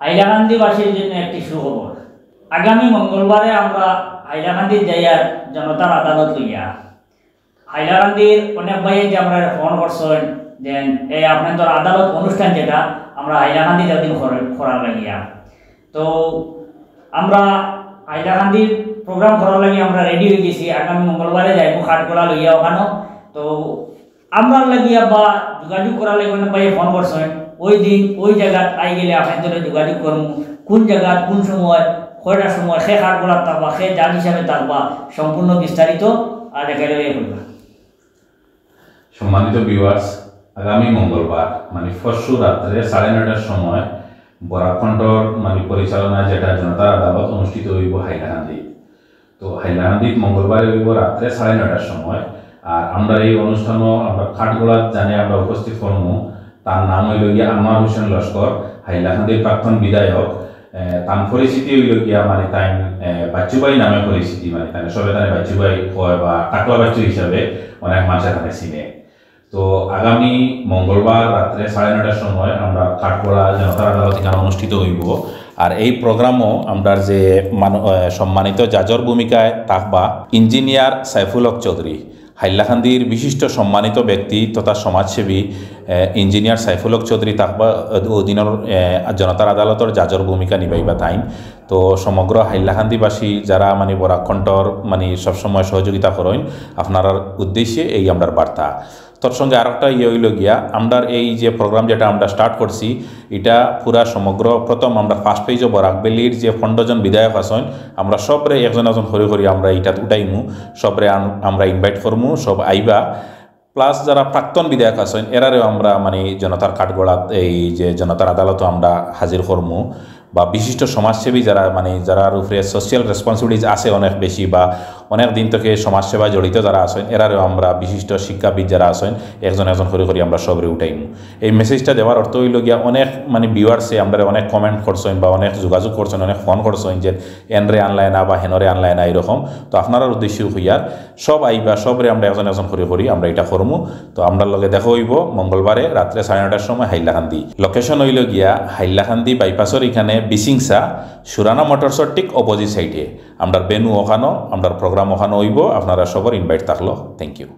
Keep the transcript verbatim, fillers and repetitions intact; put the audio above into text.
হাইলাকান্দিবাসীর জন্য একটি সুখবর। আগামী মঙ্গলবারে আমরা হাইলাকান্দি যাইয়ার জনতার আদালত লইয়া। হাইলাকান্দির অনেক ভাইয়ে যে আমরা ফোন করছেন যে এই আপনাদের আদালত অনুষ্ঠান যেটা আমরা হাইলাকান্দি যাওদিন করার লাগিয়া, তো আমরা হাইলাকান্দির প্রোগ্রাম করার লাগি আমরা রেডি হয়ে গেছি। আগামী মঙ্গলবারে যাইব কাঠগোড়া লইয়া ওখানো। তো আমরার লাগিয়া বা যোগাযোগ করার লাগি অনেক ভাইয়ে ফোন করছেন, ওই দিন ওই জায়গাত আই গেলে আপনাদের যোগাযোগ করবো, কোন জায়গাত কোন সময় কয়টার সময় সে কাঠগোড়াত থাকবা, সে জাজ হিসাবে থাকবা, সম্পূর্ণ বিস্তারিত আর একেবারে বলবা। সম্মানিত ভিউয়ার্স, আগামী মঙ্গলবার মানে পরশু রাত্রে সাড়ে নয়টার সময় বরাক কণ্ঠর মানে পরিচালনায় যেটা জনতার আদালত অনুষ্ঠিত হইব হাইলাকান্দি। তো হাইলাকান্দিত মঙ্গলবারে হইব রাত্রে সাড়ে নয়টার সময়। আর আমরা এই অনুষ্ঠানও আমরা কাঠগোড়াত জানে আমরা উপস্থিত করমু। তার নাম হইল গিয়া আনোয়ার হোসেন লস্কর, হাইলাকান্দির প্রাক্তন বিধায়ক। আহ, তান পরিচিতি হইল গিয়া মানে তাই, আহ, বাচ্চু ভাই নামে পরিচিতি, মানে তাই সবে তাই বাচ্চু ভাই কয় বা টাকলা বাচ্চু হিসাবে অনেক মানুষের তানে চিনে। তো আগামী মঙ্গলবার রাত্রে সাড়ে নয়টার সময় আমরা কাঠগোড়া জনতার আদালত এখানে অনুষ্ঠিত হইব। আর এই প্রোগ্রামও আমরা যে মানো-, আহ, সম্মানিত জাজর ভূমিকায় থাকবা ইঞ্জিনিয়ার সাইফুল হক চৌধুরী, হাইলাকান্দির বিশিষ্ট সম্মানিত ব্যক্তি তথা সমাজসেবী, আহ, ইঞ্জিনিয়ার সাইফুল হক চৌধুরী থাকবা, আহ, ওদিনর, আহ, জনতার আদালতর জাজর ভূমিকা নিবাইবা তাইন। তো সমগ্র হাইলাকান্দিবাসী যারা মানে বরাক কণ্ঠর মানে সবসময় সহযোগিতা করইন, আপনারার উদ্দেশ্যে এই আমরার বার্তা। তোর সঙ্গে আরেকটা ইয়ে হইল গিয়া, আমরার এই যে প্রোগ্রাম যেটা আমরা স্টার্ট করছি, এটা পুরা সমগ্র প্রথম আমরা ফার্স্ট পেজও বরাক ভ্যালির যে পনেরো জন বিধায়ক আছেন, আমরা সবরে একজন একজন করি করি আমরা ইটাত উঠাইমু, সবরে আন-, আমরা ইনভাইট করমু, সব আইবা। প্লাস যারা প্রাক্তন বিধায়ক আছেন, এরারেও আমরা মানে জনতার কাঠগড়াত এই যে জনতার আদালতও আমরা হাজির করমু, বা বিশিষ্ট সমাজসেবী যারা মানে যারার উপরে সোশ্যাল রেসপন্সিবিলিটিস আছে অনেক বেশি, বা অনেক দিন থেকে সমাজসেবায় জড়িত যারা আছেন, এরারেও আমরা বিশিষ্ট শিক্ষাবিদ যারা আছেন, একজন একজন করি করি আমরা সবরে উঠাইমু। এই মেসেজটা দেওয়ার অর্থ হইল গিয়া অনেক মানে ভিউয়ার্সে আমরা অনেক কমেন্ট করছেন বা অনেক যোগাযোগ করছেন, অনেক ফোন করছেন যে এনরে আনলায় না বা হেনরে আনলায় না এরকম। তো আপনারার উদ্দেশ্যেও হইয়ার সব আইবা, সবরে আমরা একজন একজন করি করি আমরা এটা করমু। তো আমরার লগে দেখা হইব মঙ্গলবারে রাত্রে সাড়ে নয়টার সময় হাইলাকান্দি। লোকেশন হইল গিয়া হাইলাকান্দি বাইপাসর এখানে বিসিংসা সুরানা মোটরসর ঠিক অপোজিট সাইডে। আমরার ভেন্যু ওখানো, আমরার প্রোগ্রাম ওখানো হইব। আপনারা সবর ইনভাইট থাকলো। Thank you.